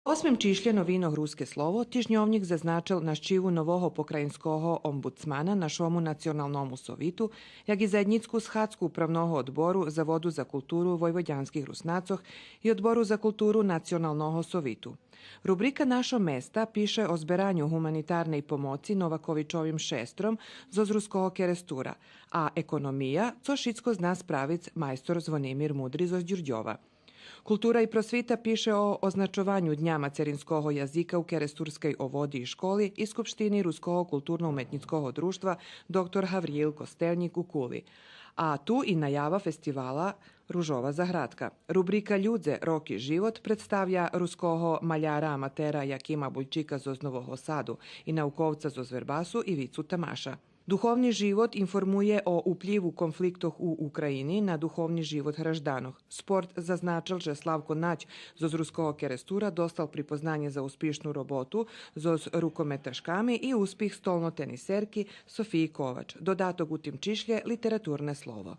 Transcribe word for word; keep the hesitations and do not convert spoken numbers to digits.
Осмим чишлє новинох Руске слово тижньовнїк зазначел нащиву нового покраїнского омбудсмана нашому Националному совиту, як и заєднїцку схадзку Управного одбору Заводу за културу войводянских Руснацох и Одбору за културу Националного совиту. Рубрика Нашо места пише о збераню гуманитарней помоци Новаковичовим шестром зоз Руского Керестура, а економия, цо шицко зна справиц майстор Звонимир Мудри зоз Дюрдьова. Култура и просвита пише о означованю Дня мацеринского язика у керестурскей оводи и школи и Скупштини Руского културно-уметнїцкого дружтва „Доктор Гавриїл Костельнїк” у Кули. А ту и наява фестивала „Ружова заградка”. Рубрика „Людзе, роки, живот” представя руского маляра-аматера Якима Бульчика зоз Нового Саду и науковца зоз Вербасу Ивицу Тамаша. Духовни живот информує о уплїву конфликтох у України на духовни живот гражданох. Спорт зазначел же Славко Надь зоз Руского Керестура достал припознанє за успишну роботу зоз рукометашками и успих столнотенисерки Софиї Ковач. Додаток у тим чишлє Литературне слово.